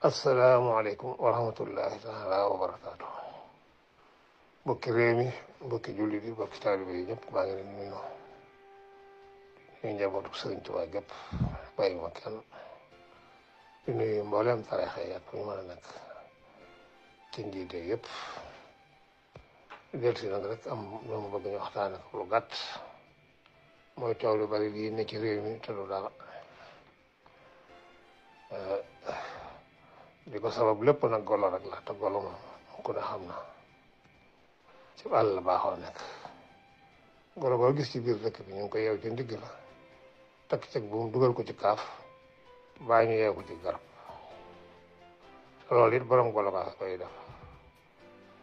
asalaamaaleykum wa rahmatullahi taala wa barakaatu. mbokki réew mi mbokki jullit yi mbokki taalibe yi ñëpp maa ngi leen nuyu ñu njabootu Sëriñ Tuubaa gépp bàyyi ma kenn di nuyu mboolem tariixa yi ak fu ñu mën a nekk ci njiite yëpp del si nag rek am lu ma bëgg ñu waxtaane ko lu gàtt mooy coow lu bari lii ne ci réew mi te du dara li ko sabab lépp nag golo rek la te golo moom ku ne xam na ci àll la baaxoo nekk golo boo gis ci biir dëkk bi ñu ngi ko yeew ci ndigg la takk ceg bu mu dugal ko ci kaaf baa ñu yeew ko ci garab loolu it borom golo baa koy def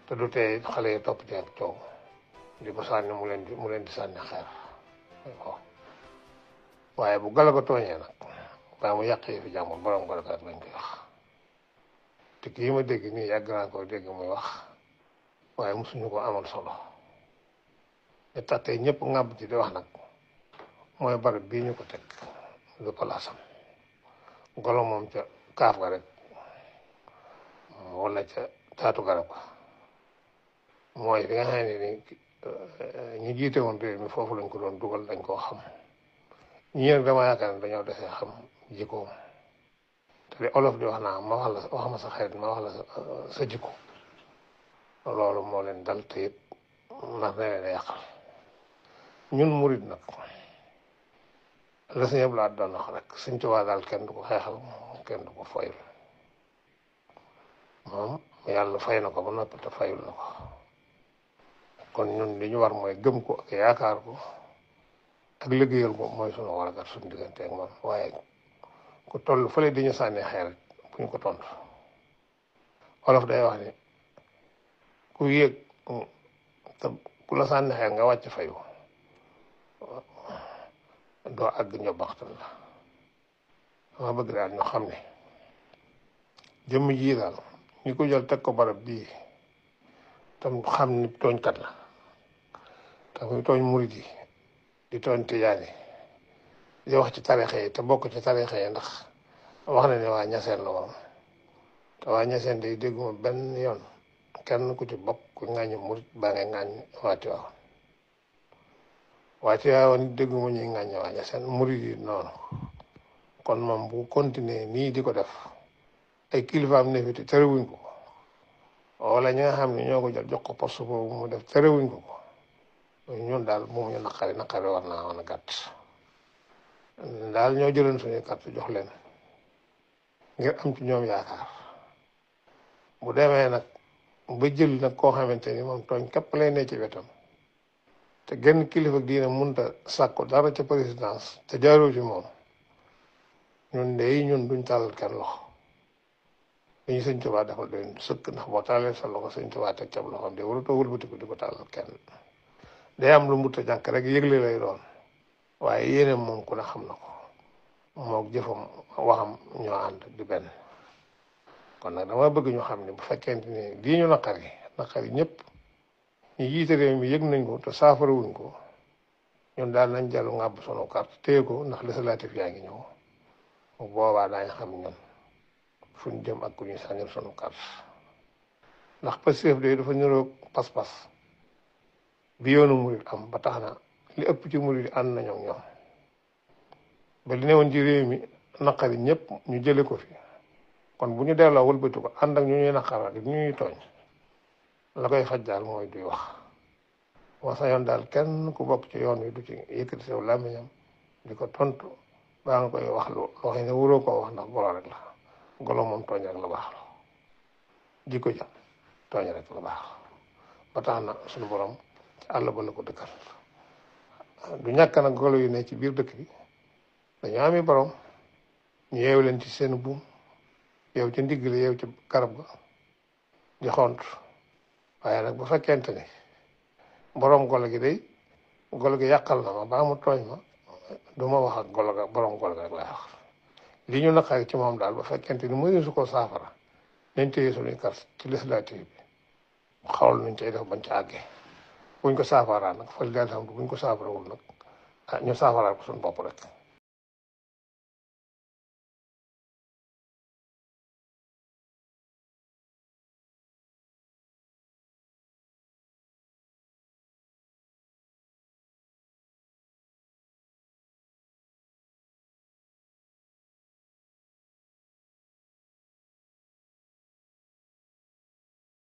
te du tey xale yi topp ci ak coow di ko sànni mu leen di sànni xeer waaye bu golo ko tooñee nag waaye mu yàq yi fi jàmbur borom golo kat lañ koy wax te kii ma dégg nii yàgg naa ko dégg muy wax waaye mosuñu ko amal solo te tax tey ñëpp ŋàbb ci di wax nag mooy barab bii ñu ko teg du palaasam golo moom ca kaaf ga rek wala ca taatu garab ga mooy fi nga xam ne ni ñi jiite woon réew mi foofu lañ ko doon dugal dañ koo xam ñii nag dama yaakaar ne dañoo desee xam jikkoom te li olof di wax naa wax ma sa xarit ma wax la sa jikko loolu moo leen dal te it ndax ne leen a yàqal ñun murid nag la Sëñ Abdu Lahat doon wax rek Sëñ Tuubaa daal kenn du ko xeexal kenn du ko foyul moom yàlla fay na ko ba noppi te fayul na ko kon ñun li ñu war mooy gëm ko ak yaakaar ko ak liggéeyal ko mooy sunu waragat suñu diggante ak moom waaye ku toll fële di ñu sànni xeer bu ñu ko tontu olof day wax ni ku yéeg te ku la sànni xeer nga wàcc fayu doo àgg ñobaxtan la dama bëgg daal ñu xam ne jëmm jii daal ñi ko jël teg ko barab bii tam xam ni tooñkat la te muy tooñ murit yi di tooñ tijaan yi di wax ci tariixa yi te bokk ci tariixa yi ndax wax na ne waa ñaseen la moom te waa ñaseen day dégguma benn yoon kenn ku ci bokk ku ŋàññi murit baa ngay ŋàññi waa Tiwaawan waa Tiwaawan dégguma ñuy ŋàññi waa ñaseen murit yi noonu kon moom bu continuer nii di ko def ay kilifaam ne fi te terewuñ ko wala ñi nga xam ne ñoo ko jël jox ko poste boobu mu def terewuñ ko ñun daal moom ñu naqari war naa woon a gàtt daal ñoo jëloon suñuy carte jox leen ngir am ci ñoom yaakaar bu demee nag ba jël nag koo xamante ni moom tooñ képp lay ne ci wetam te genn kilifa diine mënta sàkku dara ca présidence te jaaroo ci moom ñun duñ tàllal kenn loxo dañu Sëñ Tuubaa defal doon sëkk ndax boo tàllee sa loxo Sëñ Tuubaa teg ca loxoom de warutoo wëlbatiku di ko tàllal kenn day am lu mbutta jànk rek yëgle lay doon waaye yéeneem moom ku ne xam na ko mook jëfam waxam ñoo ànd di benn kon nag dama bëgg ñu xam ne bu fekkente ni lii ñu naqari ñëpp ñu jiite réew mi yëg nañ ko te saafara wuñ ko ñun daal nañ jàllu ngàbb sunu carte téye ko ndax législatif yaa ngi ñëw bu boobaa daañ xam ñun fu ñu jëm ak ku ñuy sànnil sunu carte ndax Pastef de dafa niroog pas-pas bi yoonu murit am ba tax na li ëpp ci murit yi ànd nañoo ak ñoom ba li newoon ci réew mi naqari ñëpp ñu jële ko fi kon bu ñu delloo wëlbati ko ànd ak ñu ñuy naqaral ñu ñuy tooñ la koy faj daal mooy duy wax moo sa yoon daal kenn ku bokk ci yoon wi du ci yëkkati sew làmmiñam di ko tontu baa nga koy wax loo xam ne wuroo koo wax ndax golo rek la golo moom tooñ rek la baax la jikko ja tooñ rek la baax ba tax na suñu borom ci àll ba la ko dëkkal du ñàkk nag golo yu ne ci biir dëkk bi dañoo ami borom ñu yeewu leen ci seen buum yow ci ndigg la yow ci garab ga di xont waaye nag bu fekkente ni borom golo gi day golo gi yàqal na ma baa mu tooñ ma du ma wax ak golo ga borom golo ga rek laay wax li ñu naqari ci moom daal ba fekkente ni mënu su ko saafara nañ téye suñuy carte ci législative bi xawal nuñ cay def bañ ca àggee buñ ko saafaraa nag fal daal xam buñ ko saafarawul nag ñu saafaraal ko suñu bopp rek